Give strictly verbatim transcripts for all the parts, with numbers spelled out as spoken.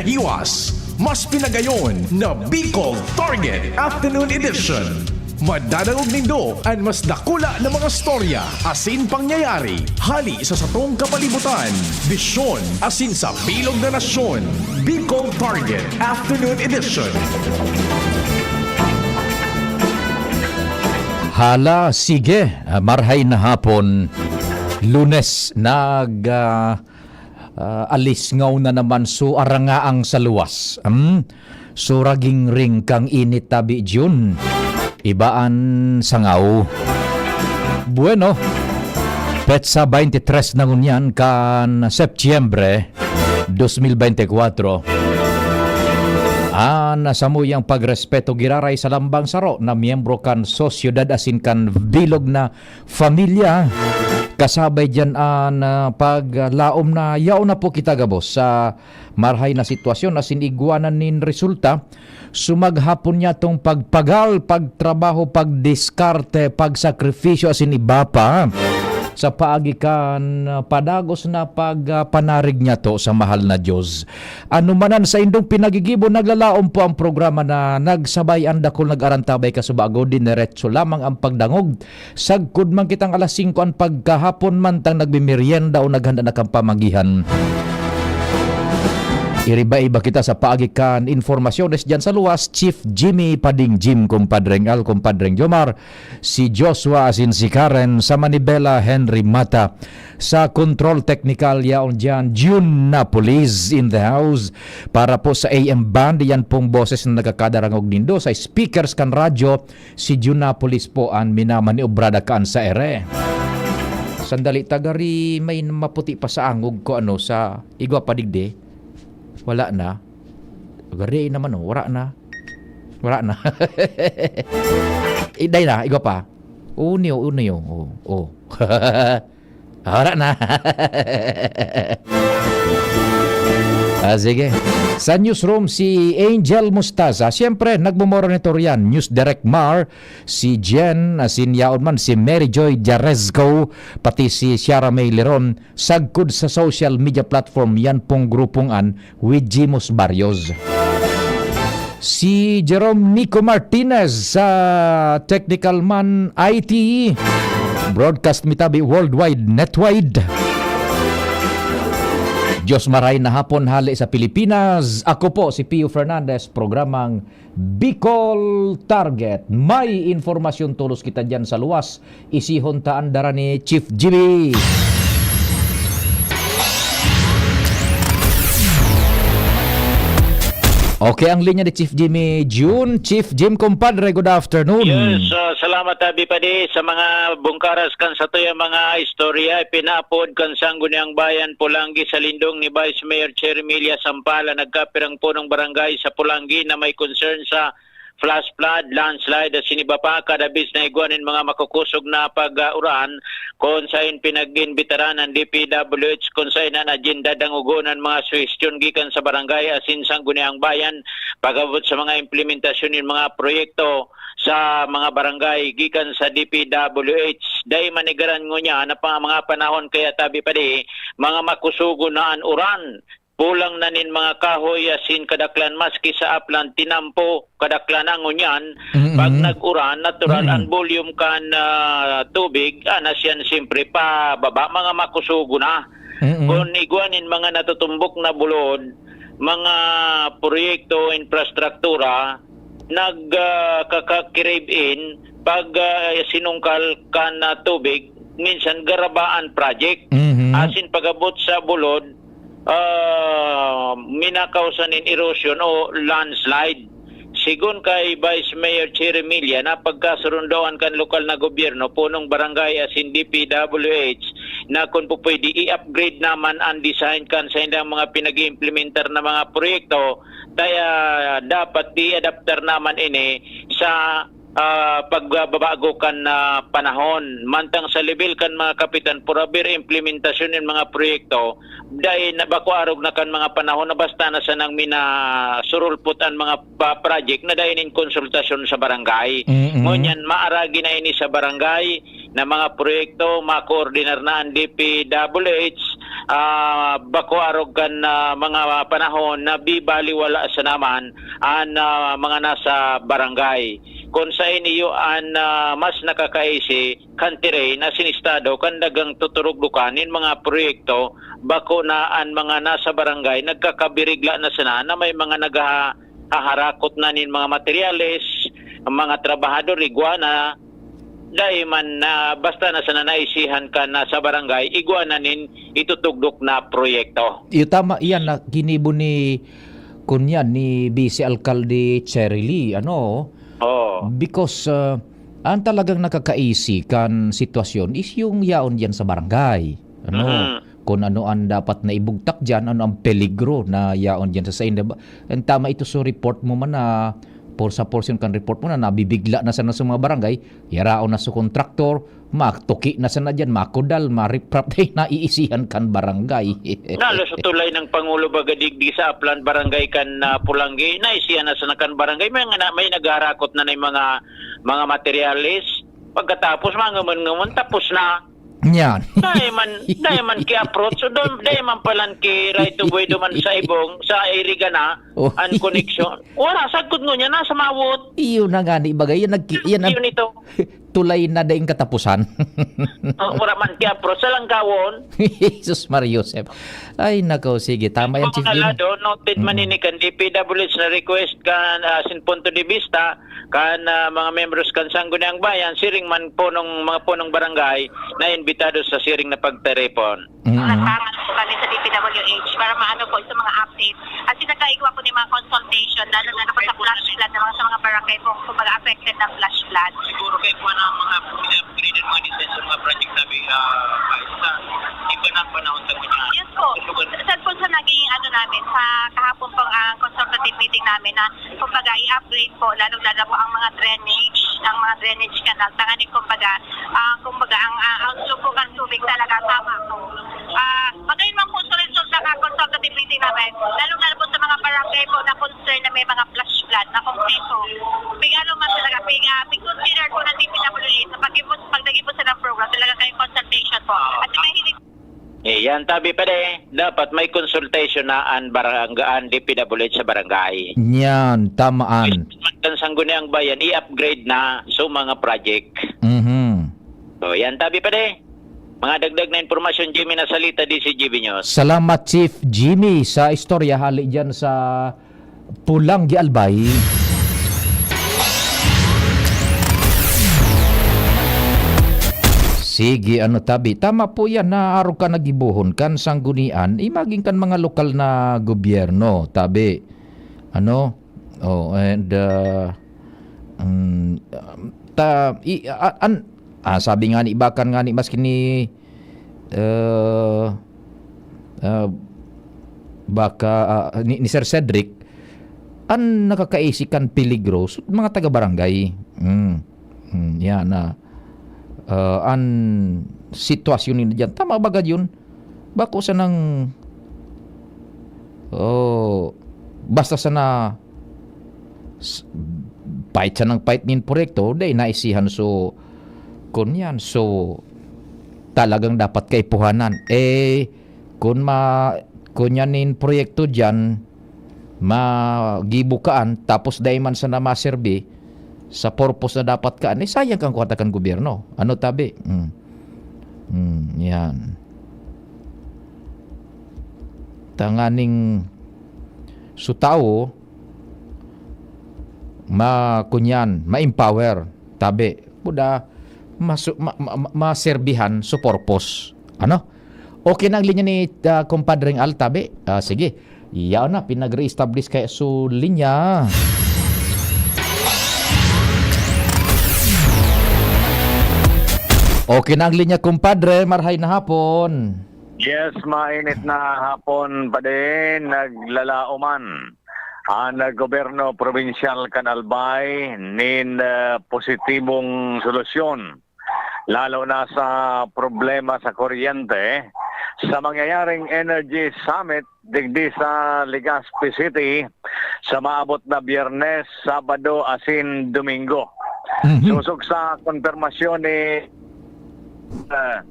Iwas, mas pinagayon na Bicol Target Afternoon Edition. Madadangog nindo an mas dakula na mga storya asin pangyayari hali sa satong kapalibutan, bisyon asin sa bilog na nasyon. Bicol Target Afternoon Edition. Hala, sige, ah, marhay na hapon. Lunes, nag, ah, ah, alisngaw na naman, so arangaang sa luwas. Hmm? So ragingring kang init tabi, June. Iba an sangaw. Bueno, petsa twenty-three na ngunyan kan Setyembre dos mil bente kwatro. An samuyang pagrespeto giraray sa lambang saro na miyembro kan sosyedad asin kan bilog na pamilya. Kasabay diyan an, ah, paglaom na yaon na po kita gabos sa marhay na sitwasyon asin igwa na nin resulta. So maghapon niya tong pagpagal, pagtrabaho, pagdiskarte, pagsakripisyo asin iba pa sa paagi kan, ah, padagos na pag, ah, panarig niya to sa mahal na Diyos. Ano man an saindong pinagigibo, naglalaom po ang programa na nagsabay an dakul nag-arantabay kasubago, dineretso lamang ang pagdangog. Sagkod man kitang alas singko an pagkahapon, mantang nagmemeryenda o naghanda na kan pamagihan. Iriba-iba kita sa paagi kan informasyones diyan sa luwas, Chief Jimmy Pading Jim, Kumpadreng Al, Kumpadreng Jomar, si Joshua asin si Karen, sa Manibela, Henry Mata. Sa control technical, yaon diyan, June Napolis in the house. Para po sa A M band, yan pong boses na nagkakadarangog nindo sa speakers kan radyo, si Junapolis po an minamaniobra dakan sa ere. Sandali, tagari may maputi pa sa angog ko, ano, sa igwa pa digdi. Wala na. Tagari naman, oh, wala na. Wala na. Iday na, igwa pa. Uniyo, uniyo. Oh, oh. Ah, wala na. Ah, sige. Sa newsroom, si Angel Mostaza. Siyempre, nagmomonitor yan. News Direct Mar, si Jen, asin yaon man si Mary Joy Diaresco, pati si Ciara May Leron. Sagkod sa social media platform, yan pong grupong an with Jimos Barrios. Si Jerome Nico Martinez sa Technical Man I T. Broadcast mi tabi worldwide, netwide. Diyos maray na hapon hali sa Pilipinas. Ako po si Pio Fernandez, programang Bicol Target. May informasyon tolos kita diyan sa luwas. Isihon ta an dara ni Chief Jimmy. Okay, ang linya ni Chief Jimmy Jun. Chief Jim, kumpadre, good afternoon. Yes, ah, salamat, Abi Padi, sa mga bungkaras kan satuyang mga istorya. Ipinaapod kan Sangguniang Bayan, Polangui, sa lindong ni Vice Mayor Cherry Milla Sampala, nagkapirang punong barangay sa Polangui na may concern sa flash flood, landslide, asin iba pa, kada bis na igwa nin mga makukosog na pag-uran, kun saen pinag-imbitaran an D P W H, kun saen an agenda dangogon an mga suhestyon gikan sa barangay asin Sangguniang Bayan pag-abot sa mga implementasyon nin mga proyekto sa mga barangay gikan sa D P W H. Dai manigaran ngunyan na pa-, mga panahon kaya tabi pa di, mga makusogon na an uran. Pulang na nin mga kahoy asin kadaklan, maski sa aplan, tinampo, kadaklan na ngunyan. Mm-mm. Pag nag-uran, natural, mm, ang volume kan, ah, tubig, anas yan siyempre pababa, mga makusugo na. Mm-mm. Kun igwa nin mga natutumbok na bulod, mga proyekto, infrastruktura, nag, ah, kaka-crave in, pag, ah, sinungkal kan, ah, tubig, minsan garabaan project. Mhm. Asin pag-abot sa bulod, ah, minakausan nin erosion o landslide. Sigon kay Vice Mayor Cherry Milla, napagkasurundoan kan lokal na gobyerno, punong barangay asin D P W H na kun pupwede, i-upgrade naman an design kan saindang mga pinag-iimplementar na mga proyekto, kaya dapat i-adaptar naman ini sa ah, pagbabago kan, ah, panahon. Mantang sa lebel kan mga kapitan, purabir implementasyon nin mga proyekto, dai na, bako arog na kan mga panahon na basta na sanang minasurulpot an mga pa-, project na dai nin konsultasyon sa barangay. Mm-mm. Ngunyan, maaragi na ini sa barangay na mga proyekto, makoordinar na an D P W H, ah, bako arog kan, ah, mga panahon na bibaliwala sa naman an, ah, mga nasa barangay. Kun saen iyo an, ah, mas nakakaisi kan terrain asin estado kan dagang tuturugdokan nin mga proyekto, bako na an mga nasa barangay nagkakabirigla na sana na may mga naghaha-, haharakot na nin mga materyales, mga trabahador, igwa na, dai man na, basta na sana naisihan kan nasa barangay, igwa na nin itutugdok na proyekto. Iyo, tama iyan na ginibo ni, kunyan, ni Vice Alcalde Cherry Lee, ano? Oo. Because, ah, ang talagang nakakaisi kan sitwasyon is yung yaon diyan sa barangay, ano? Mhm. Kung ano ang dapat na ibugtak diyan, ano ang peligro na yaon diyan sa sainda ba. Ang tama ito sa report mo man na, por-, sa portion kan report mo na nabibigla na sana sa mga barangay, yaraon na sa kontraktor, matuki na sana diyan, makudal, mariprap, ay naiisihan kan barangay. Lalo sa tulay ng Pangulo baga digdi sa Aplan, barangay kan, ah, Pulanggi, naisihan na sana kan barangay. May nga na, may nagharakot na na yung mga, mga materyales. Pagkatapos, mangaman-ngaman, tapos na. Yan. Dai man, dai man ki-approach. So, dai man palan ki right of way duman sa Ibong, sa Iriga na, Oh. an connection. Wala, sagkod ngunyan, nasa mawot. Iyo na nga ni bagay. Yan, nagki-, yan ang Yun ito. tulay na daing katapusan. Oh, wala man ki-approach. Sa Langgawon. Jesus Maria Joseph. Ay, nako, sige. Tama yan, Chief Jim. Lado, noted man Mm. ini kan D P W H na request kan, ah, sin punto de vista, kan, ah, mga membros kan Sangguniang Bayan, siring man punong, mga punong barangay na imbitado sa siring na pagtiripon. Mm. Natangan po kami sa D P W H para maano po sa mga update. Kasi nagkaigwa po ng mga consultation, lalo na po sa flash flood, ng mga, sa mga barangay po, kumbaga, affected ng flash flood. Siguro kayo po ng mga upgraded mga design sa mga project namin, ah, sa iba na panahon sa mga Yes po. Sa, po sa naging ano namin, sa kahapon pong, ah, consultative meeting namin na kumbaga, i-upgrade po, lalong-lalo po ang mga drainage, ang mga drainage canal. Tanganing, kumbaga, ah, kumbaga, ang, ah, ang subukan tubig talaga, tama po. Ah, magayon man po sa resulta ng consultative meeting namin, lalong-lalo po sa mga barangay po na concern na may mga flash flood na kompleto. Pig-ano man talaga, pig-, ah, pig-consider po ng D P W H sa pag-, pagdagipon sa program, talaga kayong consultation po. At may hilig Eh, yan, tabi pa de, dapat may consultation na an barang-, an D P W H sa barangay. Yan, tamaan. Ang Sangguniang Bayan, i-upgrade na so mga project. Mhm. So, yan, tabi pa de. Mga dagdag na impormasyon, Jimmy Nasalita, D C G B News. Salamat, Chief Jimmy, sa istorya hali dyan sa Pulanggi, Albay. Sige, ano, tabi. Tama po yan, na arog ka nagibohon kan sanggunian, imagine kan mga lokal na gobyerno, tabi. Ano? Oh, and, uh, um, ta, i, a, an, ah, sabi nga ni Ibakan nga ni, maski ni, uh, uh, baka, ah, ni, ni Sir Cedric, an nakakaisi kan peligro, so, mga taga-barangay. Hmm. Hmm, yan na. Ah, an sitwasyon ninda diyan, tama ba gad yun? Bako sanang, oh, basta sana s-, pait sanang pait nin proyekto, dai naisihan so, kun yan, so, talagang dapat kaipuhanan. Eh, kun ma-, kun yan nin proyekto diyan, magibo kaan, tapos dai man sana maserbi sa purpose na dapat kaan, eh, sayang kan kwarta kan gobyerno. Ano, tabi? Hmm. Hmm, yan. Tanganing su tawo, ma-, kunyan, ma-empower. Tabi, buda, masu-, ma-, ma-, ma-, maserbihan su purpose. Ano? Okay na ang linya ni, ah, Compadre Al, tabi? Ah, sige. Yaon na, pinag-re-establish kaya su linya. Okay na ang linya, Compadre. Marhay na hapon. Yes, mainit na hapon pa din. Naglalaoman ang gobyerno probinsyal kan Albay nin, ah, positibong solusyon, lalo na sa problema sa kuryente, sa mangyayaring Energy Summit digdi sa Legazpi City sa maabot na Biyernes, Sabado asin Domingo. Mhm. Sosog sa konfirmasyon ni, ah,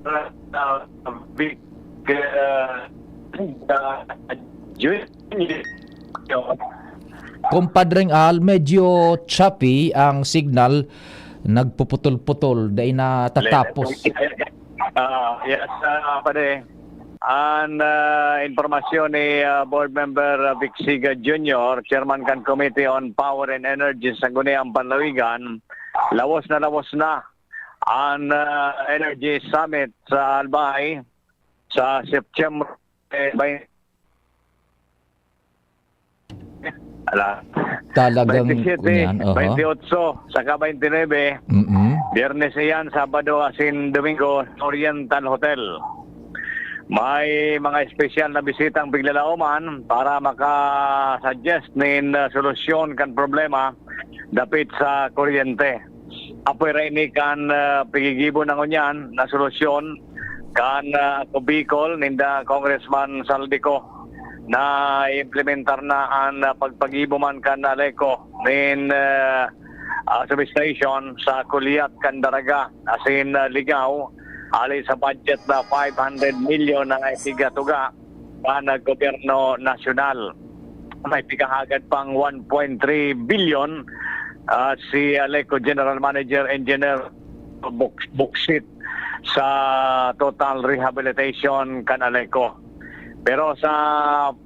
uh, big, uh, uh, Junior. Kumpadreng Al, medyo choppy ang signal, nagpuputol-putol, dai natatapos. Ah, yes, ah, pare. An, ah, impormasyon ni, ah, Board Member, ah, Vic Siga Junior, Chairman kan Committee on Power and Energy sa Sangguniang Panlawigan, lawos na lawos na an, ah, Energy Summit sa Albay sa September, eh, bay-, ala, Talagang twenty-seven, kunyan, oho. Twenty-eight, saka twenty-nine, Mm-mm. Biyernes iyan, Sabado asin Domingo, Oriental Hotel. May mga espesyal na bisitang piglalaoman para maka-suggest nin, ah, solusyon kan problema dapit sa kuryente. Apoy ra ini kan, ah, pigigibo na ngunyan na solusyon kan, ah, Ako Bicol ninda Congressman Zaldy Co na implementar na an, ah, pagpagibo man kan ALECO nin, ah, ah, substation sa Kuliat kan Daraga asin, ah, Ligao, hali sa budget na five hundred milyon na igatuga kan gobyerno nasyonal. May pikahagad pang one point three bilyon, ah, si ALECO General Manager Engineer Buk-, Buksit sa total rehabilitation kan ALECO. Pero sa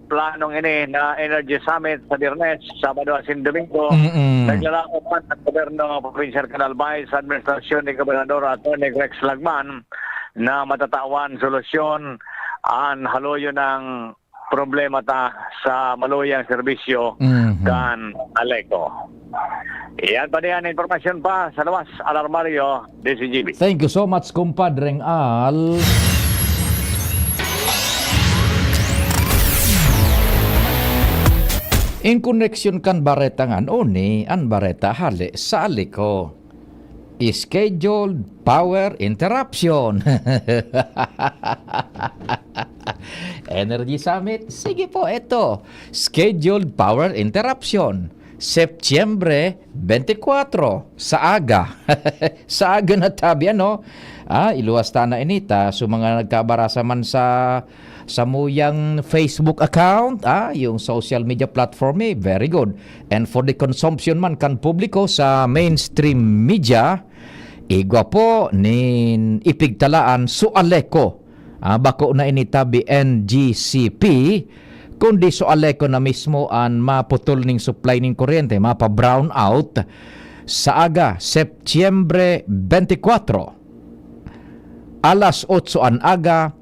planong ini na Energy Summit sa Biyernes, Sabado asin Domingo, Mm-mm. naglalaom man ang gobyerno probinsyal kan Albay sa administrasyon ni Gobernador Attorney Rex Lagman na matatawan solusyon an haluyo ng problema ta sa maluyang serbisyo Mhm. kan ALECO. Iyan pa diyan, impormasyon pa sa luwas, Alarmario, D C G B. Thank you so much, kumpadreng Al. In connection kan bareta ngan, oni an bareta hale sa ALECO. Scheduled power interruption. Energy Summit, sige po, eto. Scheduled power interruption. Setyembre twenty-four, sa aga. Sa aga na tabi, ano? Ah, iluwas ta na ini ta. So, mga nagkabarasa man sa, sa muyang Facebook account, ah, yung social media platform, eh, very good. And for the consumption man kan publiko sa mainstream media, igwa po nin ipigtalaan so ALECO. Ah, bako na ini tabi N G C P, kundi so ALECO na mismo an maputol ning supply ning kuryente, mapa-brownout sa aga, Setyembre twenty-four, alas otso an aga,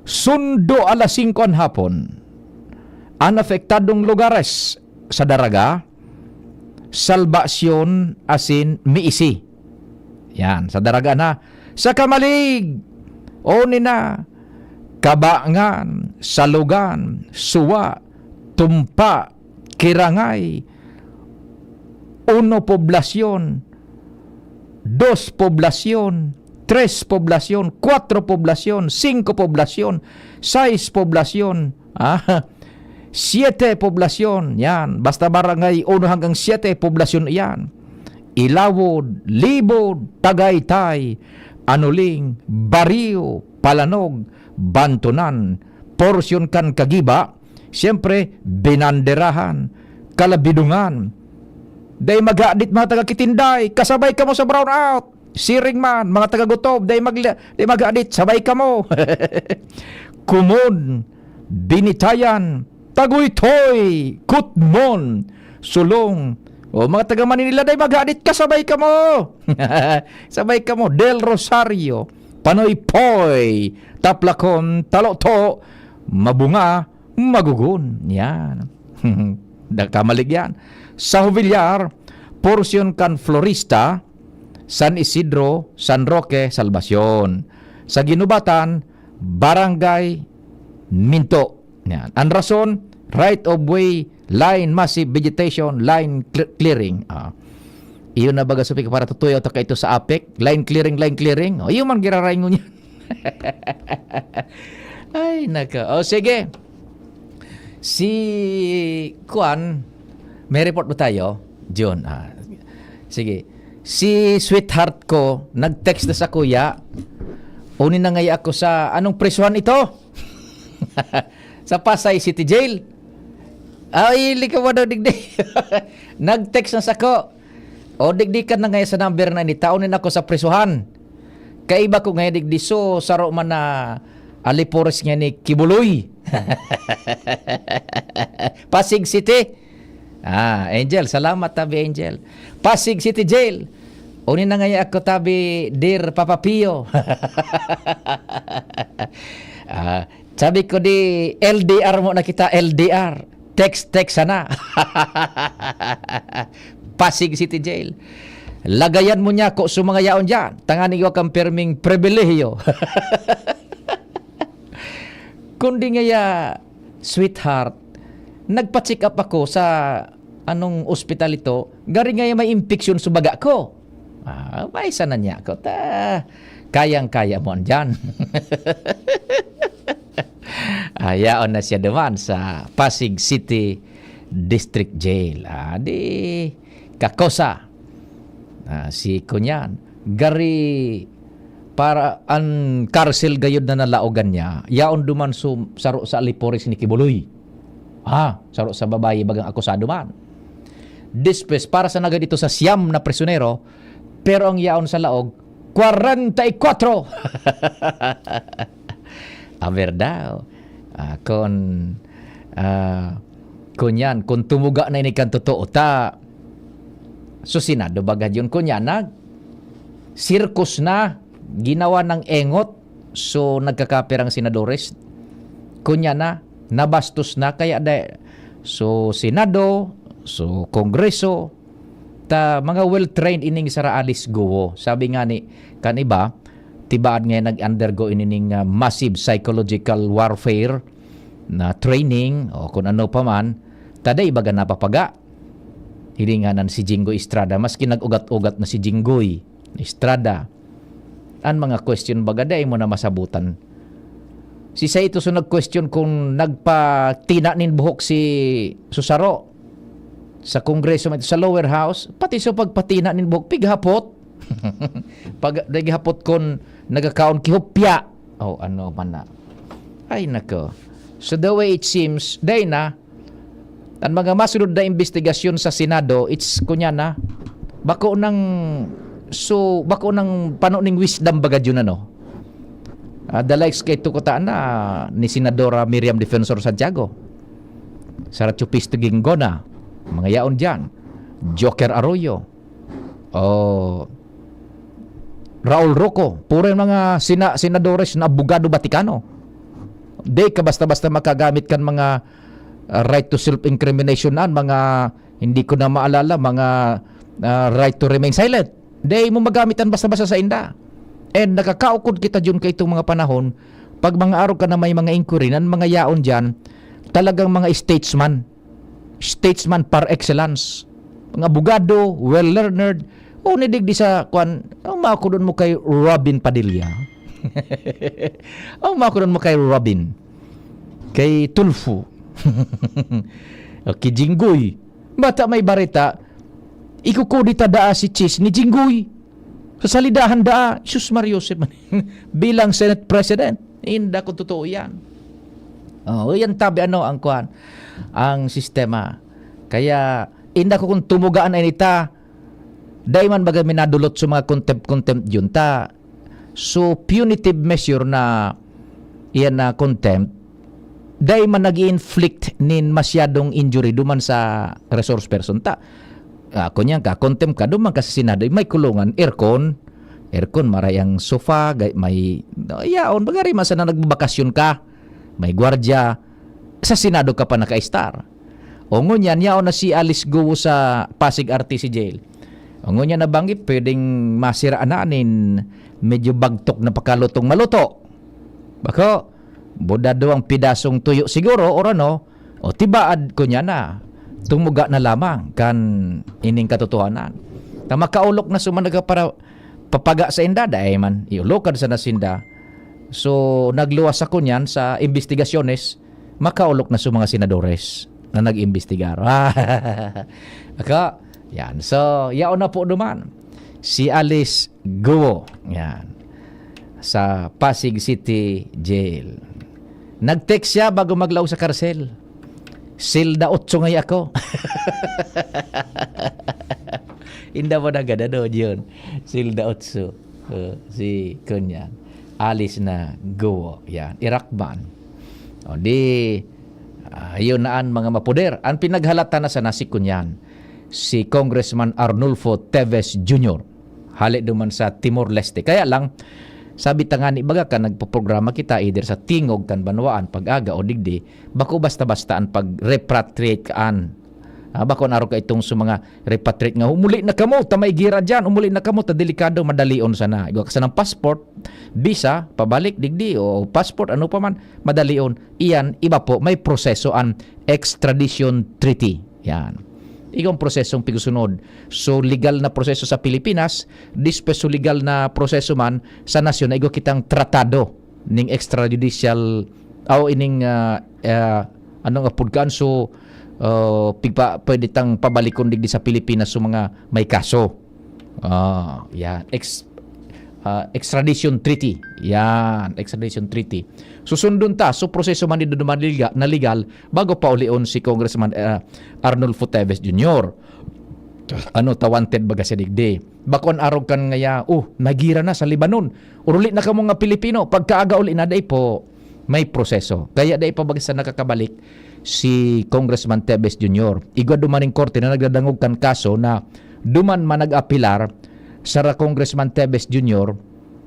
sundo alas singko an hapon. An apektadong lugares sa Daraga, Salvacion asin Miisi. Yan, sa Daraga na. Sa Camalig, oni na, Cabangan, Salugan, Suwa, Tumpa, Kirangay, Uno Poblacion, Dos Poblacion, Tres Poblacion, Kuwatro Poblacion, Singko Poblacion, Sais Poblacion, ah, Siete Poblacion, yan. Basta barangay uno hanggang siyete, poblasyon iyan. Ilawod, Libod, Tagaytay, Anuling, Bario, Palanog, Bantonan, porsyon kan Kagiba, siyempre, Binanderahan, Kalabidungan. Dai maghadit, mga taga Kitinday, kasabay kamo sa brownout. Siring man, mga taga Gotob, dai magla-, dai maghadit, sabay kamo. Kumon, Binitayan, Taguytoy, Kutmon, Sulong. O, mga taga Manila, dai maghadit, kasabay kamo. Sabay kamo, Del Rosario, Panoypoy, Taplacon, Taloto, Mabunga, Magugon. Yan. Nakamalig yan. Sa Jovellar, porsyon kan Florista, San Isidro, San Roque, Salvacion. Sa Guinobatan, Barangay Minto. Yan. An rason, right of way, line, massive vegetation, line cl-, clearing. Ah. Iyon na baga, Sophie, para tutuyaw ta kaito sa APEC. Line clearing, line clearing. O, iyon man giraraingon niya. Ay, nako. O, sige. Si Kuan, may report ba tayo? Jun, ah, sige. Si sweetheart ko, nag-text na sa kuya, Uni na ngaya ako sa, anong prisuhan ito? Sa Pasay City Jail. Ay, likaw daw digdi. Nag-text na sako. O, digdi ka na ngaya sa number na ini. Taon ako sa prisuhan. Kaiba ko ngaya digdi. So, saro man na alipores nga ni Kibuloy. Pasig City. Ah, Angel, salamat tabi, Angel. Pasig City Jail. Uni na ngaya ako tabi, Dear Papa Pio. Ah, sabi ko di, L D R mo na kita, L D R. Text, text sana. Pasig City Jail. Lagayan mo niya ko sa mga yaon dyan. Tanganing iwa kang pirming pribilehiyo. Kundi ngaya, sweetheart, nagpa-check up ako sa anong ospital ito, gari ngaya may impeksyon sa baga ko. Ah, may sana niya ako. Ta, kayang-kaya mo andyan. Ayaon na siya duman sa Pasig City District Jail. Ah, di, kakosa. Ah, si Kunyan. Gari, para an karsel gayod na nalaogan niya, yaon duman su-, saro sa alipores ni Kibuloy. Ha? Saro sa babayi bagang akusado man. Dispes para sa nagad ito sa siyam na prisunero, pero ang yaon sa laog, kwarenta y kwatro. Aber daw. Ah, kun, ah, kun yan, kung tumuga na ini kan totoo, ta, so Senado baga yun, kun yan, nag, sirkus na, ginawa ng engot, so nagkakapirang senadores, kun yan na, nabastos na, kaya da, so Senado, so Kongreso, ta mga well-trained ining sara Alice Guo. Sabi nga ni, kan iba, tibaad nga nag-undergo ining, ah, massive psychological warfare na training o kung ano pa man, ta dai baga napapaga. Hilinganan si Jinggoy Estrada, maski nag-ugat-ugat na si Jinggoy Estrada. An mga question baga, dai mo na masabutan. Si sa ito so nag-question kung nagpatina nin buhok si Susaro sa Kongreso, sa lower house, pati sa pagpatina nin buhok, pighapot. Pag naghapot kon nagakaon kihupya. Oh, ano man na. Ay, nako. So, the way it seems, day na, ang mga masunod na investigasyon sa Senado, it's kunya na, bako nang, so, bako nang pano ning wisdom baga yun, ano? Ah, the likes kay tukutaan na ni Senadora Miriam Defensor Santiago, Sara Chupisto Gingona, mga yaon dyan, Joker Arroyo, oh, Raul Roco, puro yung mga sina-, senadores na abogado Batikano. Di ka basta-basta makagamit kan mga, ah, right to self-incrimination na, mga hindi ko na maalala, mga, ah, right to remain silent. Di mo magamit ang basta-basta sa inda. And nakakaukod kita dyan kay itong mga panahon, pag mga araw ka na may mga inquiry, nan mga yaon dyan, talagang mga statesman. Statesman par excellence. Mga abogado, well-learned. O, nidigdi sa, kwan, ang makudon mo kay Robin Padilla. Ang makudon mo kay Robin. Kay Tulfo. O, kay Jinggoy. Bata may bareta, ikukudita daa si Chis ni Jinggoy. Sa salidahan daa, Sus Mario Joseph, bilang Senate President. Inda kung totoo yan. Oh, yan tabi ano ang kuan, ang sistema. Kaya, inda ko kung tumugaan ay nita, dai man baga minadulot sa mga contempt-contempt yun ta. So, punitive measure na iyan na contempt, dai man nag-i-inflict nin masyadong injury duman sa resource person ta. Ah, kunyan ka, contempt ka, duman ka sa Senado, may kulungan, aircon, aircon, maray ang sofa, gay-, may, yaon, bagari man sana nagbabakasyon ka, may gwardya, sa Senado ka pa naka-star. O ngunyan, yaon na si Alice Guo sa Pasig R T C Jail. O ngunyan nabanggit, pwedeng masira na nin medyo bagtok na pakalutong maluto. Bako, buda duwang pidasong tuyo siguro, or ano, o tibaad ko niya na, tumuga na lamang kan ining katotohanan. Ta makaulok na sumanaga para papaga sa inda, dai man, iulokad sa nasinda. So, nagluwas ako niyan sa investigasyones, makaulok na sa mga senadores na nag-imbestigar. Aka, yan. So, yaon na po duman. Si Alice Guo. Yan. sa Pasig City Jail. Nag-text siya bago maglaog sa karsel. "Silda otso ngay ako." Inda mo na gada doon yun. Silda otso. Uh, si Kunyan. Alice na Guo. Yan. Irakban. O di, ah, yun na ang mga mapuder. Ang pinaghalata na sana si Kunyan, si Congressman Arnulfo Teves Junior. Hale duman sa Timor-Leste. Kaya lang, sabi ta nga ni baga ka, nagpoprograma kita either sa tingog kan banwaan, pag-aga o digdi, bako basta-basta ang pag-repatriate kaan. Ah, bako an arog ka itong sa mga repatriate nga, "Umuli na kamo, ta may gira dyan, umuli na kamo, ta delikado, madalion sana." Igwa ka sanang passport, visa, pabalik, digdi, o passport, ano pa man, madalion. Iyan, iba po, may proseso an extradition treaty. Yan. Igong prosesong pigusunod. So, legal na proseso sa Pilipinas, dispe so legal na proseso man sa nasyon na igwa kitang tratado ning extrajudicial, aw ining, ah, ah, ano nga pud kaan? So, ah, pigpa-, pwede tang pabalikon digdi sa Pilipinas so mga may kaso. Ah, yan. Ex-, ah, extradition treaty. Yan, extradition treaty. Susundon ta, so proseso man ni duman liga-, na legal, bago paulion si Congressman, ah, Arnulfo Teves Junior. Ano, ta wanted baga siya digdi. Bako an arog kan ngaya, "Oh, nagira na sa Lebanon. Uruli na kamo nga Pilipino, pagkaaga uli na." Dai po, may proseso. Kaya dai pa baga sa nakakabalik si Congressman Teves Junior. Igwa duman ning korte na nagdadangog kan kaso na duman man nag-apelar sara Congressman Teves Junior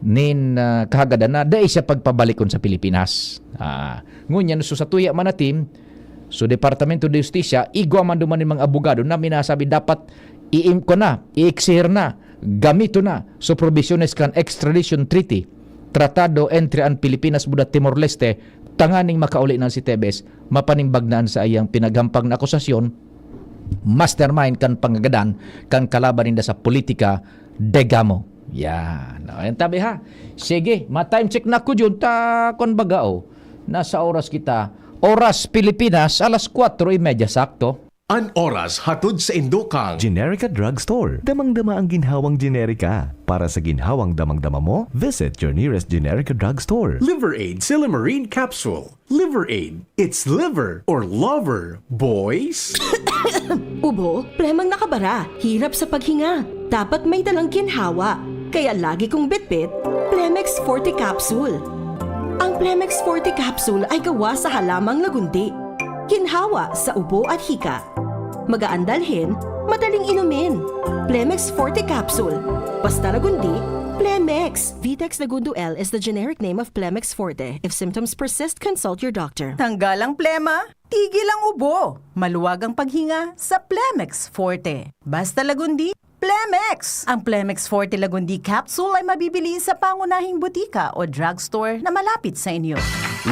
nin, ah, kahagadan na dai siya pagpabalikon sa Pilipinas. Ah, ngunyan, so sa tuya man na team, so Departamento de Justicia, igwa man duman nin mga abogado na minasabi dapat iim ko na, i-exer na, gamito na, so provisiones kan extradition treaty, tratado entre an Pilipinas buda Timor-Leste, tanganing makauli na si Teves, mapanimbag na an saiyang pinaghampang na akusasyon, mastermind kan pangagadan kan kalaban ninda sa politika, degamo. Yan. O, yan tabi ha. Sige, ma-time check na ko dyan. Ta, kun baga, oh. Nasa oras kita. Oras Pilipinas, alas kwatro y media sakto. An oras hatod sa indo kan Generica Drugstore. Damang-dama ang ginhawang Generica. Para sa ginhawang damang-dama mo, visit your nearest Generica Drugstore. Liver Aid Silymarin Capsule. Liver Aid. It's liver or lover, boys. Ubo, plemang nakabara, hirap sa paghinga. Dapat may dalang ginhawa. Kaya lagi kong bitbit, Plemex Forte Capsule. Ang Plemex Forte Capsule ay gawa sa halamang lagundi. Ginhawa sa ubo at hika. Magaan dalhin, madaling inumin. Plemex Forte Capsule. Basta lagundi, Plemex. Vitex Lagundo L is the generic name of Plemex Forte. If symptoms persist, consult your doctor. Tanggal ang plema, tigil ang ubo. Maluwag ang paghinga sa Plemex Forte. Basta lagundi, Plemex! Ang Plemex Forte Lagundi Capsule ay mabibili sa pangunahing butika o drugstore na malapit sa inyo.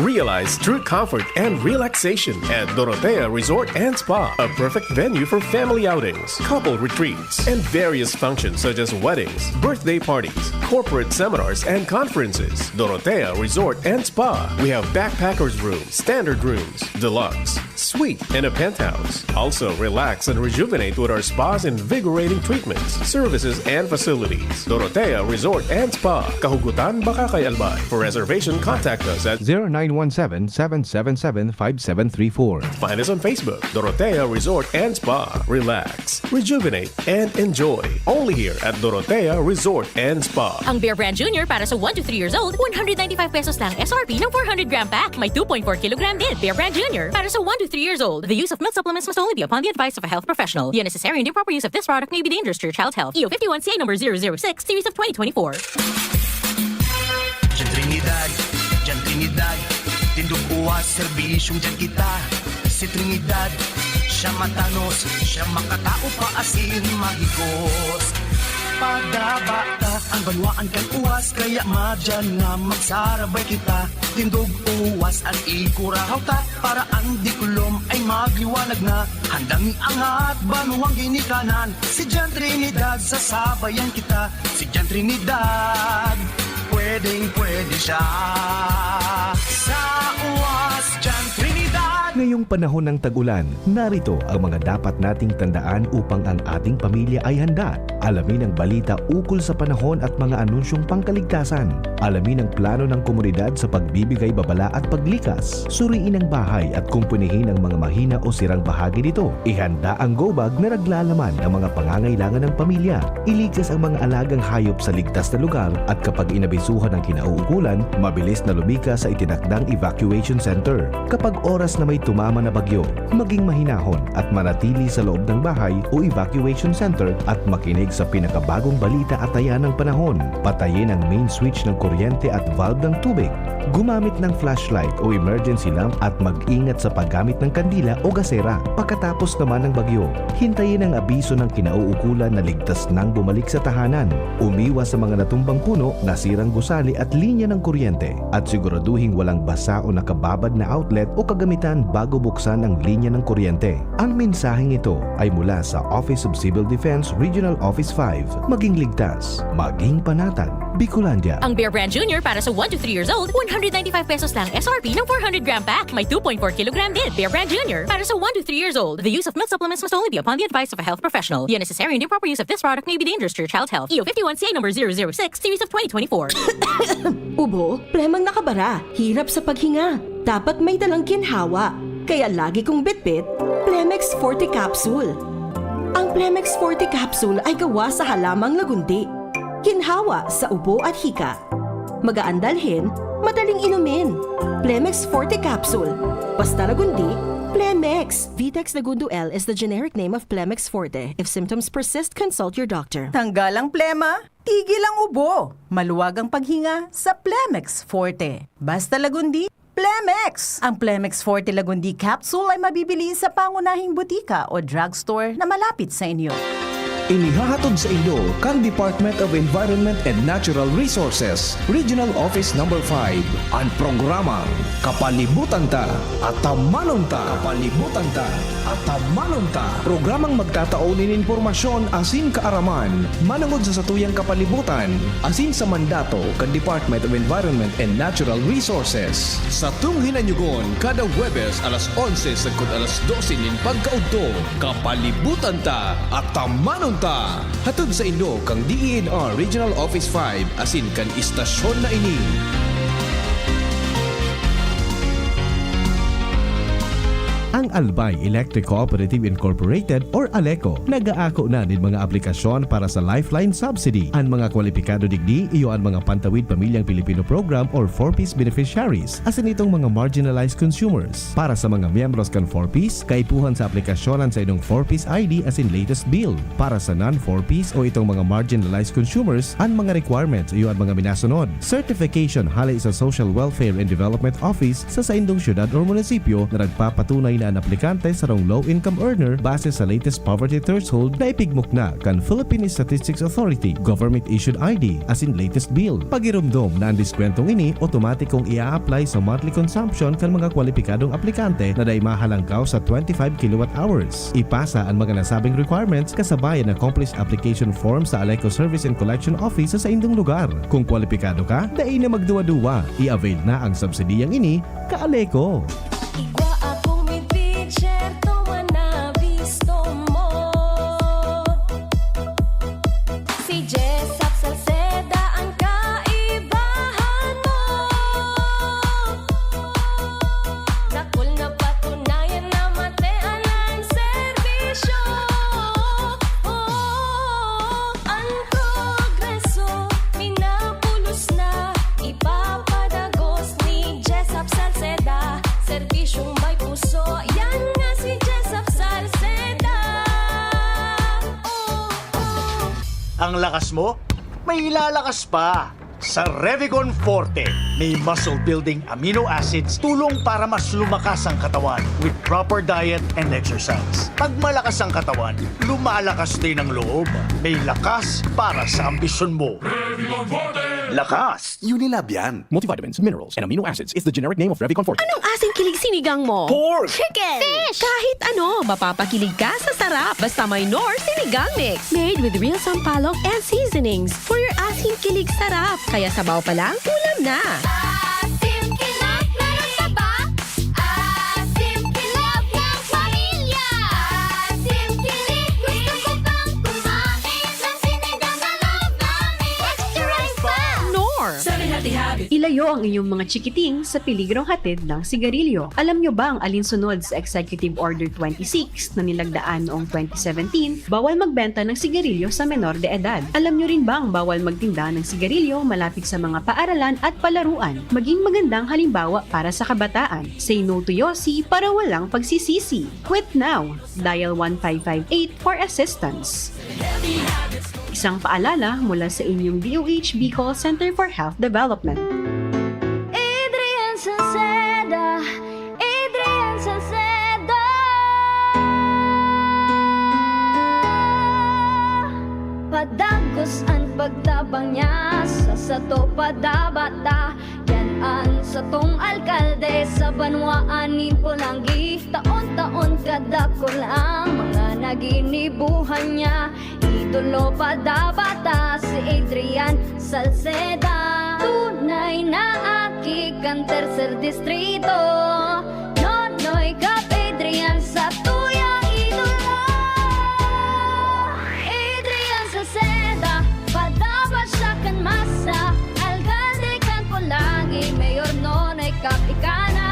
Realize true comfort and relaxation at Dorotea Resort and Spa, a perfect venue for family outings, couple retreats, and various functions such as weddings, birthday parties, corporate seminars, and conferences. Dorotea Resort and Spa. We have backpackers room, standard rooms, deluxe, suite, and a penthouse. Also, relax and rejuvenate with our spa's invigorating treatments, services, and facilities. Dorotea Resort and Spa, Kahugutan, Bacacay, Albay. For reservation, contact us at zero nine one seven, seven seven seven, five seven three four. Find us on Facebook, Dorotea Resort and Spa. Relax, rejuvenate, and enjoy. Only here at Dorotea Resort and Spa. Ang Bear Brand Junior para sa one to three years old, one hundred ninety-five pesos lang S R P ng four hundred gram pack. May two point four kilogram din. Bear Brand Junior para sa one to three years old. The use of milk supplements must only be upon the advice of a health professional. The unnecessary and improper use of this product may be dangerous to your child's health. E O fifty-one C A number zero zero six, series of twenty twenty-four. Diyan Trinidad, diyan Trinidad, tindog uwas, serbisyong diyan kita. Si Trinidad, siya matanos, siya makatao, paasin, mahigos. Padaba ta ang banwaan kan uwas, kaya madyan na magsarabay kita. Tindog uwas an ikurahaw ta, para an diklom ay magliwanag na. Handang iangat banwang ginikanan, si Jan Trinidad, sasabayan kita. Si Jan Trinidad, pwedeng-pwede siya. Sa uwas, Jan Trinidad. Ngayong panahon ng tag-ulan, narito ang mga dapat nating tandaan upang ang ating pamilya ay handa. Alamin ang balita ukol sa panahon at mga anunsyong pangkaligtasan. Alamin ang plano ng komunidad sa pagbibigay babala at paglikas. Suriin ang bahay at kumpunihin ang mga mahina o sirang bahagi nito. Ihanda ang go bag na naglalaman ng mga pangangailangan ng pamilya. Ilikas ang mga alagang hayop sa ligtas na lugar at kapag inabisuhan ng kinauukulan, mabilis na lumikas sa itinakdang evacuation center. Kapag oras na may tumama na bagyo, maging mahinahon at manatili sa loob ng bahay o evacuation center at makinig sa pinakabagong balita at taya ng panahon. Patayin ang main switch ng kuryente at valve ng tubig. Gumamit ng flashlight o emergency lamp at mag-ingat sa paggamit ng kandila o gasera. Pagkatapos naman ng bagyo, hintayin ang abiso ng kinauukulan na ligtas nang bumalik sa tahanan. Umiwas sa mga natumbang puno, nasirang gusali at linya ng kuryente. At siguraduhing walang basa o nakababad na outlet o kagamitan bago buksan ang linya ng kuryente. Ang mensaheng ito ay mula sa Office of Civil Defense Regional Office five. Maging ligtas, maging panatag, Bicolandia. Ang Bear Brand Junior para sa one to three years old, one hundred ninety-five pesos lang S R P ng four hundred gram pack. May two point four kilogram din. Bear Brand Junior para sa one to three years old. The use of milk supplements must only be upon the advice of a health professional. The unnecessary and improper use of this product may be dangerous to your child's health. E O fifty-one C A number zero zero six, series of twenty twenty-four. Ubo, plemang nakabara, hirap sa paghinga. Dapat may dalang ginhawa. Kaya lagi kong bitbit, Plemex Forte Capsule. Ang Plemex Forte Capsule ay gawa sa halamang lagundi. Ginhawa sa ubo at hika. Magaan dalhin, madaling inumin. Plemex Forte Capsule. Basta lagundi, Plemex. Vitex Lagundo L is the generic name of Plemex Forte. If symptoms persist, consult your doctor. Tanggal ang plema, tigil ang ubo. Maluwag ang paghinga sa Plemex Forte. Basta lagundi, Plemex! Ang Plemex Forte Lagundi Capsule ay mabibili sa pangunahing butika o drugstore na malapit sa inyo. Inihahatod sa inyo kan Department of Environment and Natural Resources, Regional Office Number five, an programang Kapalibutan Ta, Atamanon Ta. Kapalibutan Ta, Atamanon Ta. Programang magtatao nin impormasyon asin kaaraman manangod sa satuyang kapalibutan asin sa mandato kan Department of Environment and Natural Resources. Satong hinanyugon kada Huwebes alas onse sagkod alas dose nin pagkaudto. Kapalibutan Ta, Atamanon Ta. Hatod sa inyo kan D E N R Regional Office five asin kan istasyon na ini. Ang Albay Electric Cooperative Incorporated or Aleco nag-aako na nin mga aplikasyon para sa Lifeline Subsidy. An mga kwalipikado digdi iyo an mga Pantawid Pamilyang Pilipino Program or four Ps beneficiaries, asin itong mga marginalized consumers. Para sa mga miyembros kan four Ps, kaipuhan sa aplikasyon an saindong four Ps I D asin latest bill. Para sa non-four Ps o itong mga marginalized consumers, an mga requirements iyo an mga minasunod: certification hale sa Social Welfare and Development Office sa saindong syudad or munisipyo na nagpapatunay na an aplikante sarong low-income earner base sa latest poverty threshold na ipigmukna kan Philippine Statistics Authority, government-issued I D, asin latest bill. Pagiromdom na an diskwentong ini otomatikong ia-apply sa monthly consumption kan mga kwalipikadong aplikante na dai mahalangkaw sa twenty-five kilowatt hours. Ipasa an mga nasabing requirements kasabay an accomplished application form sa Aleco Service and Collection Office sa saindong lugar. Kung kwalipikado ka, dai na magduwa-duwa, i-avail na ang subsidiyang ini, ka-Aleco! Igwa akong midbid, syerto man na bisto mo. Si Jessop Salceda ang kaibahan mo. Dakul na patunayan na matean ang serbisyo. Oh, ang progreso, minapulos na, ipapadagos ni Jessop Salceda. Serbisyong may puso, yan nga si Jessop Salceda. Oh, oh. Ang lakas mo, may ilalakas pa. Sa Revicon Forte, may muscle-building amino acids, tulong para mas lumakas ang katawan with proper diet and exercise. Pag malakas ang katawan, lumalakas din ang loob. May lakas para sa ambisyon mo. Lakas! Unilab yan. Multivitamins, minerals, and amino acids is the generic name of Revicon Forte. Anong asing kilig sinigang mo? Pork! Chicken! Fish! Kahit ano, mapapakilig ka sa sarap. Basta may Knorr Sinigang Mix. Made with real sampalok and seasonings. For your asing kilig sarap. Kaya sabaw pa lang, ulam na. Asim kinat na saba. Asim Ilayo ang inyong mga chikiting sa peligrong hatid ng sigarilyo. Alam nyo bang alinsunod sa Executive Order twenty-six na nilagdaan noong twenty seventeen, bawal magbenta ng sigarilyo sa menor de edad? Alam nyo rin bang bawal magtinda ng sigarilyo malapit sa mga paaralan at palaruan? Maging magandang halimbawa para sa kabataan. Say no to Yossi para walang pagsisisi. Quit now! Dial one five five eight for assistance. Isang paalala mula sa inyong D O H Bicol Center for Health Development. Adrian Salceda, Adrian Salceda. Padagos an pagtabang niya sa sato padabata. Yan an satong alkalde sa banwaan nin Polangui. Taon-taon kadakul ang mga naginibuhan niya. Idolo padabata si Adrian Salceda. Tunay na aki kan tercer distrito. Nonoy Cap Adrian sa tuyang idolo. Adrian Salceda, padaba siya kan masa. Alkalde kan Polangui, Mayor Nonoy Cap ika na.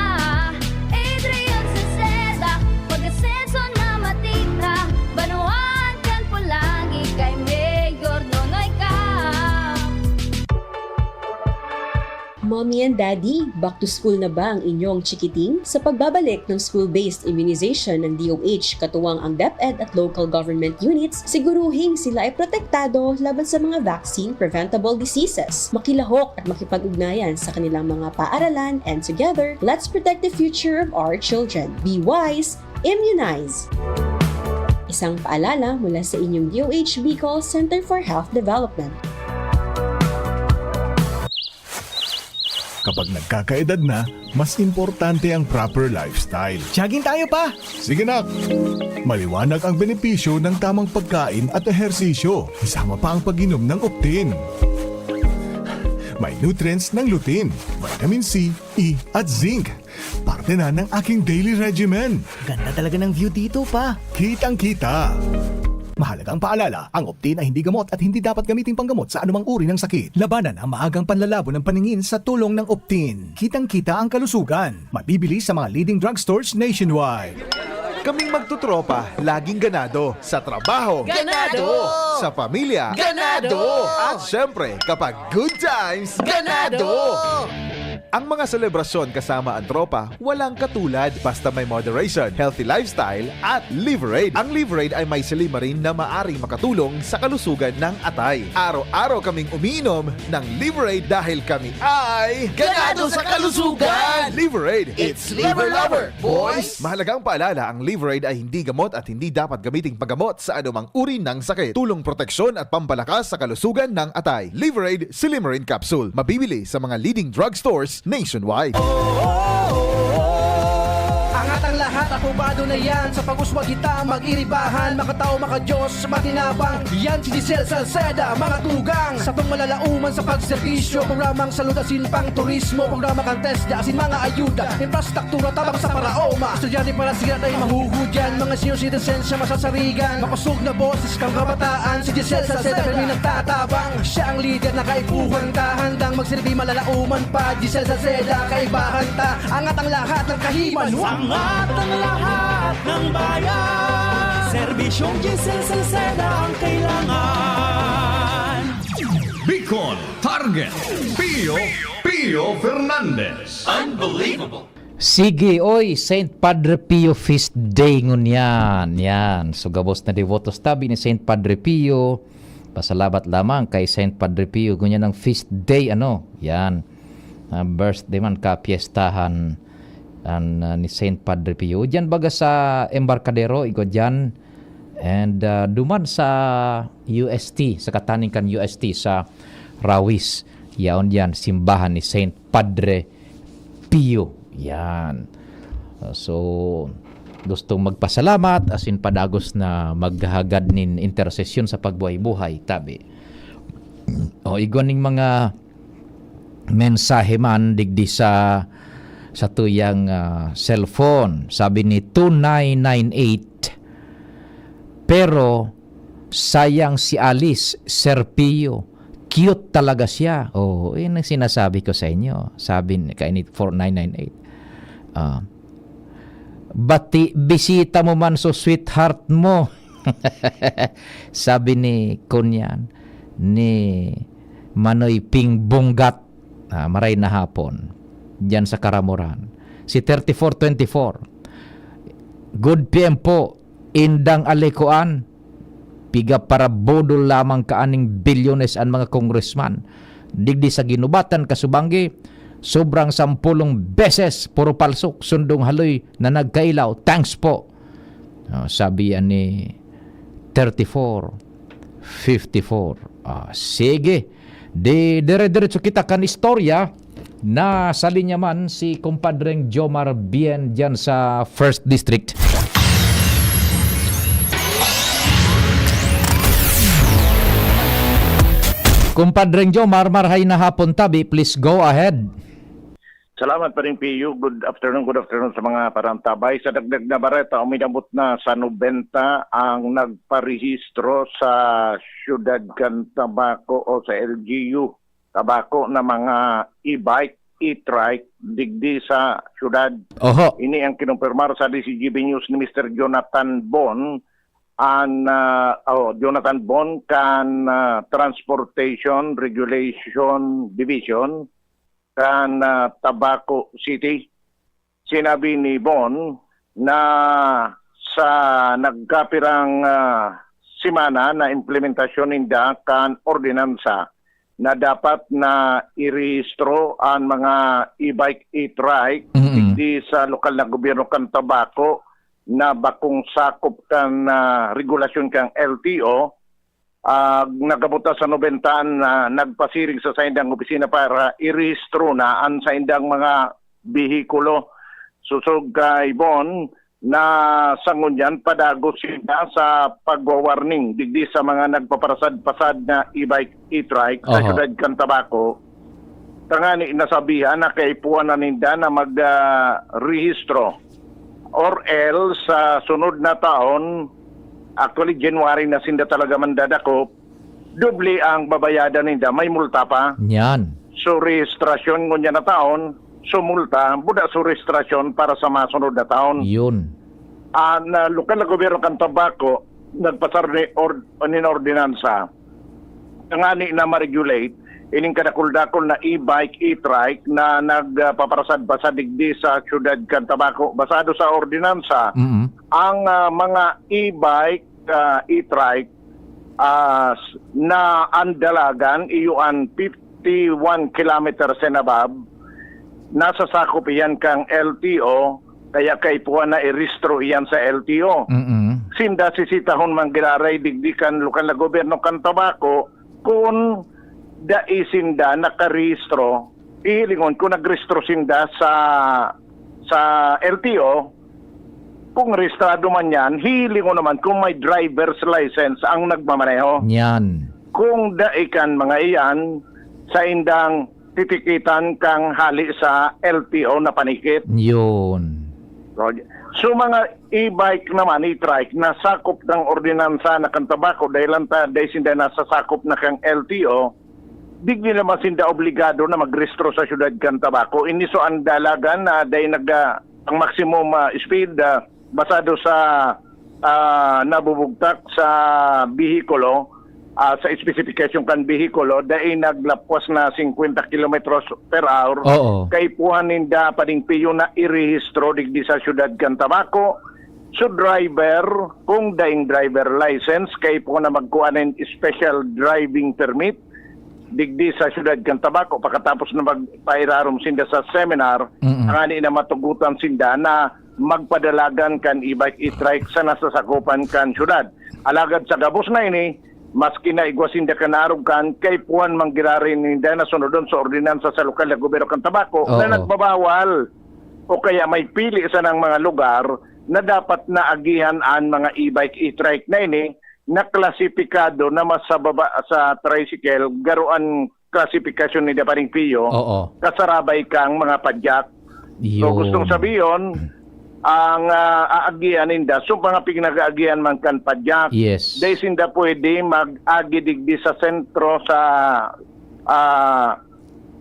Adrian Salceda, pag-asenso na matira. Banwaan kan Polangui kay Mayor Nonoy Cap. Mommy and Daddy, back to school na ba ang inyong chikiting? Sa pagbabalik ng school-based immunization ng D O H, katuwang ang DepEd at local government units, siguruhing sila ay protektado laban sa mga vaccine-preventable diseases. Makilahok at makipag-ugnayan sa kanilang mga paaralan, and together, let's protect the future of our children. Be wise, immunize! Isang paalala mula sa inyong D O H Bicol Center for Health Development. Kapag nagkakaedad na, mas importante ang proper lifestyle. Jogging tayo, Pa! Sige, nak! Maliwanag ang benepisyo ng tamang pagkain at ehersisyo, kasama pa ang pag-inom ng Optin. May nutrients ng lutein, vitamin C, E, at zinc. Parte na ng aking daily regimen. Ganda talaga ng view dito, Pa. Kitang-kita. Mahalagang paalala, ang Optin ay hindi gamot at hindi dapat gamiting panggamot sa anumang uri ng sakit. Labanan ang maagang panlalabo ng paningin sa tulong ng Optin. Kitang-kita ang kalusugan. Mabibili sa mga leading drugstores nationwide. Kaming magtotropa, laging ganado. Sa trabaho, Ganado! Sa pamilya, Ganado! At syempre, kapag good times, Ganado! Ang mga selebrasyon kasama ang tropa, walang katulad. Basta may moderation, healthy lifestyle, at Liverade. Ang Liverade ay may silimarin na maaring makatulong sa kalusugan ng atay. Araw-araw kaming umiinom ng Liverade dahil kami ay Ganado sa kalusugan! Liverade, it's liver lover, boys! Mahalagang paalala, ang Liverade ay hindi gamot at hindi dapat gamiting paggamot sa anumang uri ng sakit. Tulong proteksyon at pampalakas sa kalusugan ng atay. Liverade Silimarin Capsule. Mabibili sa mga leading drugstores nationwide. Angat ang lahat, aprobado na yan. Sa pag-uswag kita, mag-iribahan, makatao, makadiyos, matinabang. Yan si Giselle Salceda, mga tugang. Satong malalauman sa pagserbisyo, programang salud asin pang turismo, programa kan TESDA asin mga ayuda, infrastruktura tabang sa paraoma. Estudyante para sila tayo mahuhudyan, mga senior citizens siya masasarigan. Makosog na boses kang kabataan, si Giselle Salceda kami nagtatabang. Siya ang lider na kaipuhan ta, handang magsilbi malalauman pa. Giselle Salceda, kaibahan ta, angat ang lahat ng kahiman. Angat ang lahat ng bayan. Serbisyong Giselle Salceda ang kailangan. Bicol Target, Pio, Pio Fernandez. Unbelievable. Sige, oy, Saint Padre Pio Feast Day ngunyan. Yan. So, gabos na devotos tabi ni Saint Padre Pio. Pasalamat lamang kay Saint Padre Pio. Ngunyan ang feast day, ano? Yan. Ah, birthday man, kapiestahan an, ah, ni Saint Padre Pio. Diyan baga sa Embarcadero, igwa diyan. And, ah, duman sa U S T, sa kataning kan U S T, sa Rawis. Yaon diyan, simbahan ni Saint Padre Pio. Yan. Ah, so, gustong magpasalamat, asin padagos na maghahagad nin intersesyon sa pagbuhay-buhay, tabi. O, igwa ning mga mensahe man digdi sa, sa tuyang, ah, cellphone. Sabi ni two nine nine eight, "Pero sayang si Alice, Sir Pio, cute talaga siya. Oo, yun ang sinasabi ko sa inyo. Sabi ni, kainit four nine nine eight. Ah, "Bati, bisita mo man so sweetheart mo." Sabi ni Kunyan, ni Manoy Ping Bunggat, ah, maray na hapon, diyan sa Karamoran. Si thirty-four twenty-four, "Good P M po, indang alikoan, piga para budol lamang kaaning bilyones an mga congressman. Digdi sa Ginubatan, Kasubanggi, sobrang sampulong beses, puro palsok, sundong haloy na nagkailaw. Thanks po." Oh, sabi yan ni thirty-four fifty-four. Ah, sige. Di dire-diretso kita kan istorya. Nasa linya man si Kumpadreng Jomar Bien diyan sa First District. Kumpadreng Jomar, marhay na hapon tabi. Please go ahead. Salamat, Paring Pio. Good afternoon, good afternoon sa mga parantabay. Sa dagdag na bareta, uminabot na sa nobenta ang nagparehistro sa siyudad kan Tabaco o sa L G U Tabaco na mga e-bike, e-trike digdi sa siyudad. Oho. Ini ang kinumpirmar sa D C G B News ni Mister Jonathan Bon, an, ah, oh, Jonathan Bon kan, ah, Transportation Regulation Division kan, ah, Tabaco City. Sinabi ni Bon na sa nagkapirang, ah, semana na implementasyon ninda kan ordinansa na dapat na irehistro an mga e-bike, e-trike Mm-mm. digdi sa lokal na gobyerno kan Tabaco na bakong sakop kan, ah, regulasyon kan L T O, ah, nagabot na sa nobenta na nagpasiring sa saindang opisina para irehistro na an saindang mga behikulo. Sosog kay Bon, na sa ngunyan padagos sinda sa pagwa-warning digdi sa mga nagpaparasad-pasad na e-bike, e-trike sa Oho. siyudad kan Tabaco. Tangani nasabihan na kaipuhan na ninda na mag, ah, rehistro or else sa sunod na taon, actually January na sinda talaga mandadakop, doble ang babayadan ninda, may multa pa. Yan. So, rehistrasyon ngunyan na taon, so multa, buda so rehistrasyon para sa masunod na taon. Yun. An, ah, lokal na gobyerno kan Tabaco, nagpasar ni ord-, nin ordinansa. Tangani na ma-regulate ining kadakul-dakul na e-bike, e-trike na nagpaparasad-pasad digdi sa siyudad kan Tabaco. Basado sa ordinansa, Mm. ang, ah, mga e-bike, ah, e-trike, ah, s-, na an dalagan iyo an fifty-one kilometers and above, nasasakop iyan kan L T O, kaya kaipuhan na irehistro iyan sa L T O. Mm-mm. Sinda sisitahon man giraray digdi kan lokal na gobyerno kan Tabaco kun dai sinda nakarehistro. Hihilingon kun nagrehistro sinda sa, sa L T O, kung rehistrado man yan, hihilingon naman kung may driver's license ang nagmamaneho. Yan. Kung dai kan mga iyan, saindang titikitan kang hali sa L T O na panikit. Yun. So, so mga e-bike naman, e-trike, na sakop ng ordinansa na kan Tabaco, dahil lang ta, dahil sinda nasasakop na kang L T O, digdi naman sinda obligado na magrehistro sa siyudad kan Tabaco. Ini so ang dalagan na dahil nag, ah, ang maximum, ah, speed, ah, basado sa, ah, nabubugtak sa behikulo, ah, sa specification kan behikulo, dai naglapwas na cincuenta kilometros per hour. Oo. Kaipuhan ninda paning piyo na irehistro digdi sa siyudad kan Tabaco. So driver, kung daing driver license, kaipuhan na magkuha nin special driving permit digdi sa siyudad kan Tabaco. Pakatapos na magpairarom sinda sa seminar, Mm-mm. Tangani na matugutan sinda na magpadalagan kan e-bike, e-trike sa nasasakupan kan syudad. Alagad sa gabos na ini, maski na igwa sinda kan arog kan, kaipuhan man giraray ninda na sunodon sa ordinansa sa lokal na gobyerno kan Tabaco Oo. na nagbabawal o kaya may pili sa ng mga lugar na dapat na agihan an mga e-bike, e-trike na ini na klasipikado na mas sa baba sa tricycle, garo an klasifikasyon ni Daparing Pio, Oo. kasarabay kang mga padyak. So, Yun. gustong sabihin, Ang, ah, aagihan ninda, so mga pinag-aagihan man kan padyak, Yes. dai sinda pwede mag-agi digdi sa sentro sa, ah,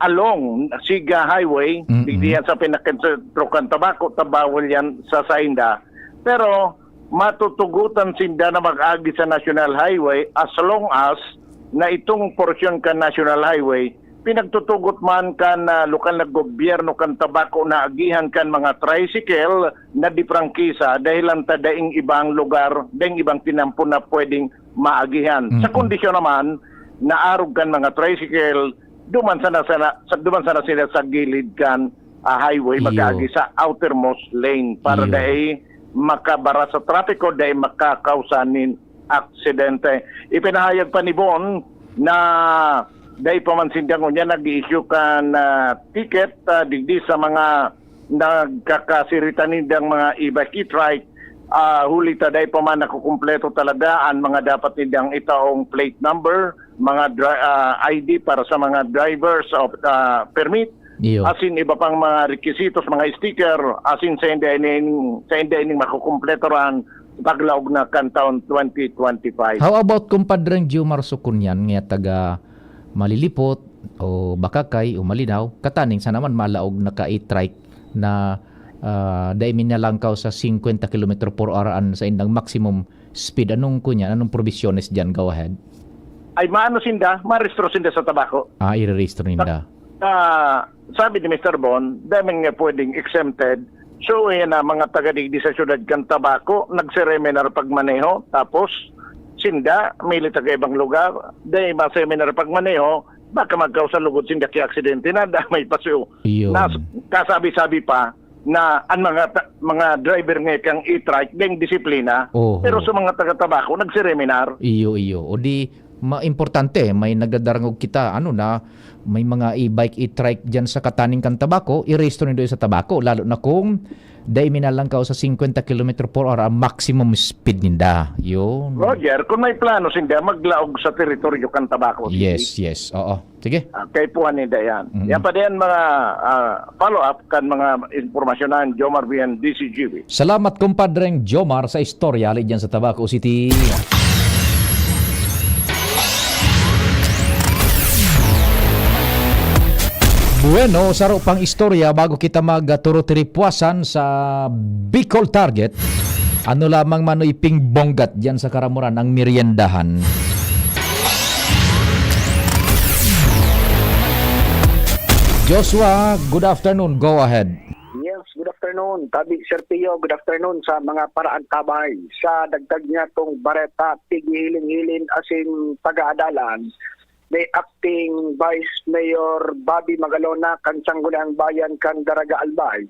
along Siga Highway, Mm-mm. digdi yan sa pinakasentro kan Tabaco, ta bawal yan sa sainda. Pero matutugotan sinda na mag-agi sa National Highway as long as na itong porsyon kan National Highway pinagtutugot man kan, ah, lokal na gobyerno kan Tabaco na agihan kan mga tricycle na di prangkisa dahil lang ta daing ibang lugar, daing ibang tinampo na pwedeng maagihan. Sa Mm-mm. kondisyon naman na arog kan mga tricycle, duman sana, sana, sa, duman sana sila sa gilid kan, ah, highway, Iyo. mag-aagi sa outermost lane para Iyo. dai makabara sa trapiko, dai makakausa nin aksidente. Ipinahayag pa ni Bon na dai pa man sinda ngunyan nag-i-issue kan, ah, ticket, ah, digdi sa mga nagkakasirita nindang mga e-bike, e-trike, ah, huli ta dai pa man nakukumpleto talaga an mga dapat nindang itaong plate number, mga dri-, ah, I D para sa mga drivers of, ah, permit, Iyo. asin iba pang mga requisitos, mga sticker, asin sa hindi ining, sa hindi ining makukumpleto ran paglaog na kan taon twenty twenty-five. How about Kumpadreng Jomar Sukunyan, nga taga Malilipot o Bakakay o Malinao, kataning sa naman malaog na ka-e-trike na, ah, dai minalangkaw sa singkwenta kilometro por hora an saindang maximum speed? Anong kunyan? Anong probisyones diyan? Go ahead. Ay, maano sinda? Marehistro sinda sa Tabaco. Ah, irerehistro ninda. Ah, sabi ni Mister Bon, daming nga pwedeng exempted. So, yan na, mga taga digdi sa siyudad kan Tabaco, nagseminar pagmaneho, tapos sinda, mili taga ibang lugar, dai ma-seminar pagmaneho, baka magkausa lugod sinda ki aksidente na, damay pa siyo. Iyon. Nas-, kasabi-sabi pa na ang mga ta-, mga driver nga kang e-trike, ding disiplina. Oho. Pero sa mga taga Tabaco, nagseminar. Iyo, iyo. O di, ma-, importante, may nagdadarangog kita, ano na, may mga e-bike, e-trike dyan sa kataning kan Tabaco, iresto nindo sa Tabaco, lalo na kung dai minalangkaw sa singkwenta kilometro por hora ang maximum speed ninda. Yun. Roger, kung may plano sinda, maglaog sa teritoryo kan Tabaco City. Yes, yes. Oo. Sige. Ah, kaipuhan ninda yan. Mm-mm. Yan pa din mga, ah, follow-up kan mga impormasyon ng Jomar Bien, D C G B. Salamat, Kumpadreng Jomar, sa istorya hali dyan sa Tabaco City. Bueno, saro pang istorya bago kita magturo-tiripwasan sa Bicol Target. Ano lamang manoy ping bonggat dyan sa Karamoran, ang meriendahan. Joshua, good afternoon. Go ahead. Yes, good afternoon. Tabi, Sir Pio, good afternoon sa mga paraantabay. Sa dagdag niya tong bareta, tighihiling-hiling asin pag-aadalan ni Acting Vice Mayor Bobby Magalona kan Sangguniang Bayan kan Daraga Albay.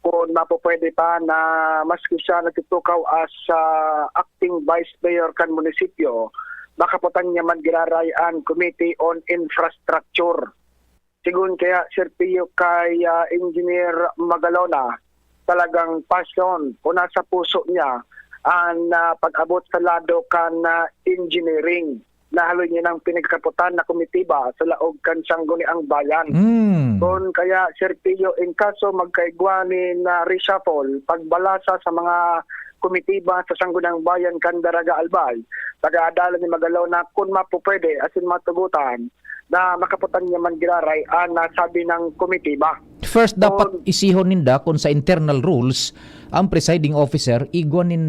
Kung mapupwede pa na maski siya nagtutukaw as, ah, Acting Vice Mayor kan munisipyo, makaputan niya man giraray an Committee on Infrastructure. Sigun kaya, Sir Pio, kay, ah, Engineer Magalona, talagang passion o nasa puso niya an, ah, pag-abot sa lado kan, ah, engineering na haloy niya nang pinagkaputan na komitiba sa laog kan Sangguniang Bayan. Mm. Kun kaya, Sir Pio, in kaso magkaigwa nin, ah, reshuffle, pagbalasa sa mga komitiba sa Sangguniang Bayan kan Daraga Albay, pag-aadalan ni Magalona kun mapupwede asin matugutan na makaputan niya man giraray an nasabi nang komitiba. First, dapat Kun isihon ninda kun sa internal rules ang presiding officer igwa nin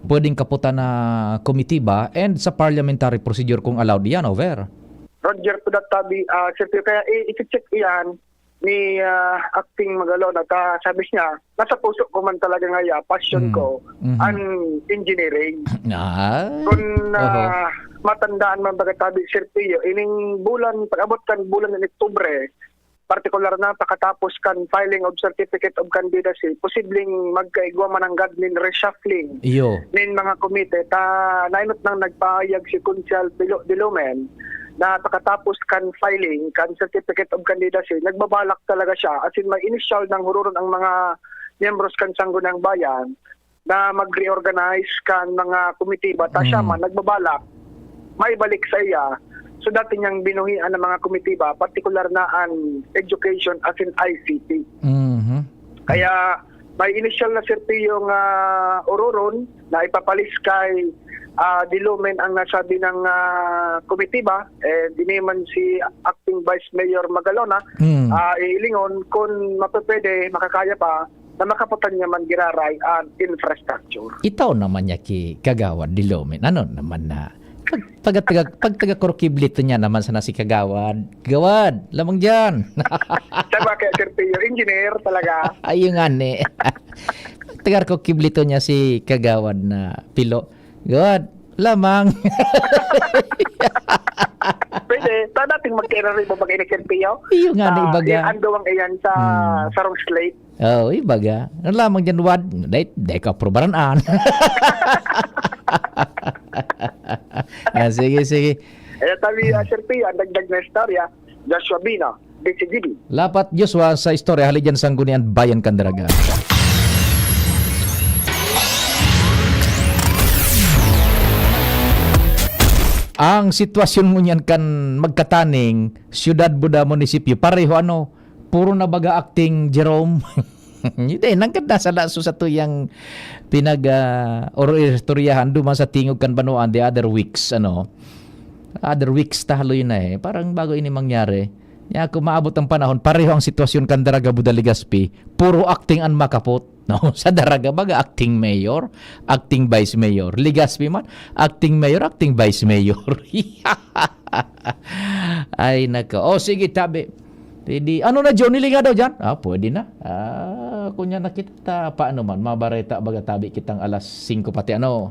pwedeng kaputan na komitiba and sa parliamentary procedure kung allowed yan, over. Roger, to that tabi, ah, Sir Pio, kaya i-, i-check iyan ni, ah, Acting Magalona. Ta, sabi niya, "Nasa puso ko man talaga nga iya, passion Mm. ko, Mhm. ang engineering." Ah. Kung, Oho. ah, matandaan man baga tabi, Sir Pio, ining bulan, pag-abot kan bulan ng Oktubre, partikular na pakatapos kan filing of Certificate of Candidacy, posibleng magkaigwa man nanggad nin reshuffling Iyo. nin mga komite. Ta, nainot nang nagpahayag si Konsehal Pilo Dilumen na pakatapos kan filing kan Certificate of Candidacy, nagbabalak talaga siya, as in, may inisyal nang hururon ang mga miyembros kan Sangguniang Bayan na mag-reorganize kan mga komitiba. Ta siya Mm. man, nagbabalak maibalik sa iya. So, dati niyang binuhian ng mga komitiba, partikular na an education as in I C T. Mhm. Kaya, May initial na, Sir Pio, nga ororon na ipapalis kay, ah, Dilumen ang nasabi ng, ah, komitiba. Eh, dini man si Acting Vice Mayor Magalona, Hmm. ah, iilingon kung mapapwede, makakaya pa na makaputan niya man giraray ang infrastructure. Itaw naman niya ki Kagawad Dilumen. Ano naman na? Pag, pag, taga, pag taga Coroquiblito niya naman sana si Kagawad. Kagawad, lamang dyan. Tama kaya, Sir Pio. Engineer talaga. Ayun nga ni. Taga Coroquiblito niya si Kagawad na Pilo. Gawad, lamang. Pwede. Ta dating magkairari mo pag ini, Sir Pio? Iyo nga ni, Ah, ibaga. Ang duwang iyan sa, Hmm. sa wrong slate. Oh, ibaga. Ano lamang dyan, Wad? Dahil, dahil ka aprobaran, an. Ah, sige, sige. Kaya tabi, ah, Sir Pio, ang dagdag na istorya, Joshua Bina, D C G B. Lapat, Joshua, sa istorya, hali dyan sa Sanggunian Bayan, Candaraga. Ang sitwasyon mo niyan kan magkataning, siyudad, buda, munisipyo, pareho, ano, puro na baga acting, Jerome. Hindi, nanggad na sa laso sa tuyang pinag, ah, or istoryahan duman sa tingog kan banwaan the other weeks, ano. Other weeks, tahaloy na eh. Parang bago ini mangyari. Kaya kung maabot ang panahon, pareho ang sitwasyon kan Daraga, Buda, Legazpi. Puro acting an makapot. No? Sa Daraga, baga acting mayor, acting vice mayor. Legazpi man, acting mayor, acting vice mayor. Ay, nako. O, sige, tabi. Pwede. Ano na, Johnny Ligado dyan? Ah, pwede na. Ah, kunya na kita. Paano man? Mabareta, baga tabi kitang alas singko pati ano.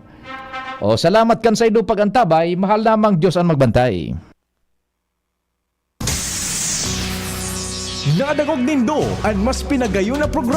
O, salamat kan saindo pag-antabay. Mahal namang Diyos ang magbantay. Nadangog nindo an mas pinagayon na programa.